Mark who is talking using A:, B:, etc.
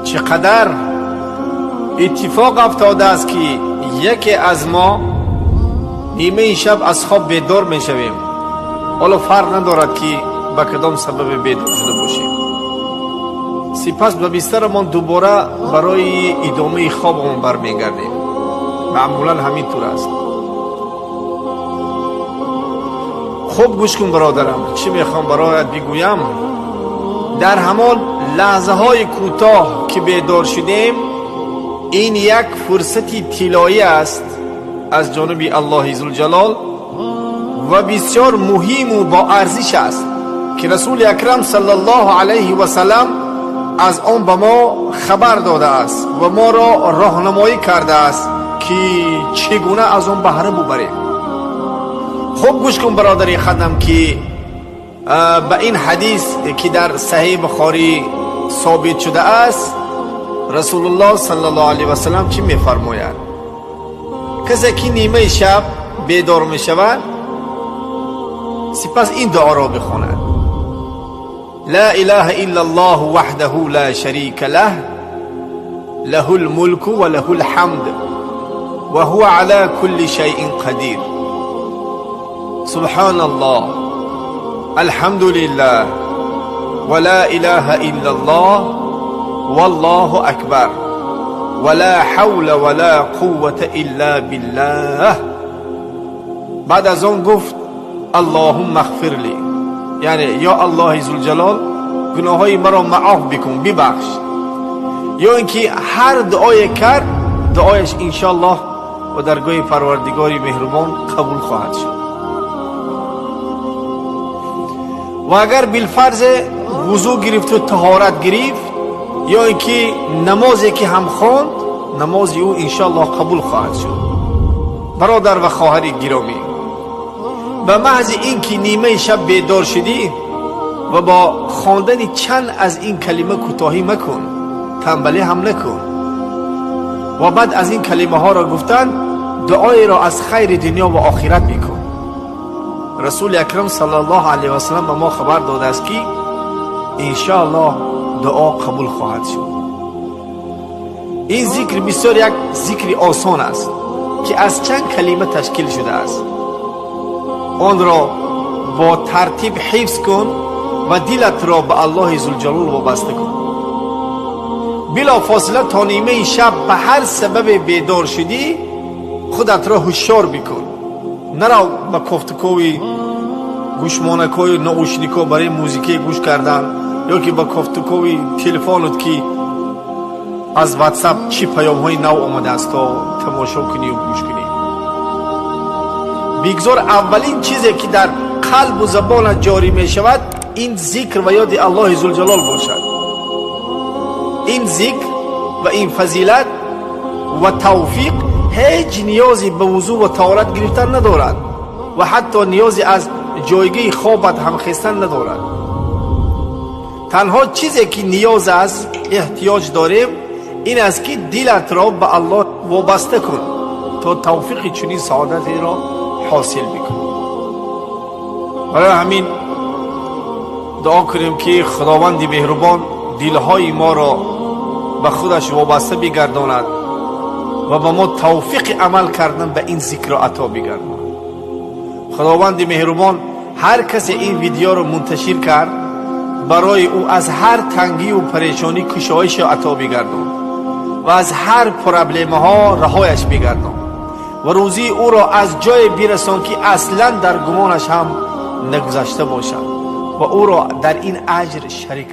A: Чӣ қадар иттифоқ афтодааст, ки яке аз мо нимаи шаб аз хоб бедор мешавем. Ҳоло фарқ надорад, ки ба кадом сабабе бедор шуда бошем. Сипас ба бистарамон дубора барои идомаи хобамон бармегардем. Маъмулан ҳамин тур аст. Хуб гӯш кун, бародарам, чӣ мехоҳам бароят бигӯям. Дар ҳамон лаҳзаҳои кӯтоҳ, ки бедор шудем, ин як фурсати тиллоӣ аст аз ҷониби Аллоҳи Зулҷалол ва бисёр муҳиму боарзиш аст, ки Расули Акрам саллаллоҳу алайҳи васалам аз он ба мо хабар додааст ва моро роҳнамоӣ кардааст, ки чӣ гуна аз он баҳра бубарем. Хуб гӯш кун, бародари хадам, ки ба ин ҳадис, ки дар Саҳеҳи Бухорӣ собит шудааст, Расулуллоҳ саллаллоҳу алайҳи васалам чӣ мефармояд. Касе ки нимаи шаб бедор мешавад, сипас ин дуоро бихонад: لا إله إلا الله وحده لا شريك له، له الملك وله الحمد وهو على كل شيء قدير، سبحان الله، الحمد لله، ولا إله إلا الله، والله أكبر، ولا حول ولا قوة إلا بالله. Баъд аз он гуфт: اللهم اغفر لي, яъне ё Аллоҳи Зулҷалол, гуноҳҳои маро маъоф бикун, бибахш. Ё ин ки ҳар дуое кард, дуояш иншоаллоҳ ва даргоҳи Парвардигори меҳрубон қабул хоҳад шуд. Ва агар билфарзе вузӯ гирифту таҳорат гирифт, ё ин ки намозе ки ҳам хонд, намози ӯ иншоаллоҳ қабул хоҳад шуд. Бародар ва хоҳари гиромӣ, ба маҳзи ин ки нимаи шаб бедор шудӣ ва бо хондани чанд аз ин калима кӯтоҳӣ макун, танбалӣ ҳам накун ва баъд аз ин калимаҳоро гуфтан дуоеро аз хайри дунё ва охират бикун. Расули Акрам саллаллоҳу алайҳи васалам ба мо хабар додааст, ки иншоаллоҳ дуо қабул хоҳад шуд. Ин зикр бисёр як зикри осон аст, ки аз чанд калима ташкил шудааст. Онро бо тартиб ҳифз кун ва дилатро ба Аллоҳи Зулҷалол вобаста кун. Билофосила то нимаи шаб ба ҳар сабабе бедор шудӣ, худатро ҳушёр бикун. Нарав ба кофтукови гӯшмонакҳою наушникҳо барои музикае гӯш кардан ё ки ба кофтукови телефонут, ки аз Ватсап чӣ паёмҳои нав омадааст, то тамошо кунию гӯш кунӣ. Бигзор аввалин чизе, ки дар қалбу забонат ҷорӣ мешавад, ин зикр ва ёди Аллоҳи Зулҷалол бошад. Ин зикр ва ин фазилат ва тавфиқ ҳеҷ ниёзе ба вузӯ ва таҳорат гирифтан надорад ва ҳатто ниёзе аз ҷойгоҳи хобат ҳамхестан надорад. Танҳо чизе, ки ниёз аст, эҳтиёҷ дорем, ин аст, ки дилатро ба Аллоҳ вобаста кун, то тавфиқи чунин саодатеро ҳосил бикунӣ. Барои ҳамин дуо кунем, ки Худованди меҳрубон дилҳои моро ба худаш вобаста бигардонад ва ба мо тавфиқи амал кардан ба ин зикрро ато бигардонад. Худованди меҳрубон ҳар касе ин видеоро мунташир кард, барои ӯ аз ҳар тангию парешонӣ кушоишро ато бигардон ва аз ҳар проблемаҳо раҳояш бигардон ва рӯзии ӯро аз ҷое бирасон, ки аслан дар гумонаш ҳам нагузашта бошад, ва ӯро дар ин аҷр шарик.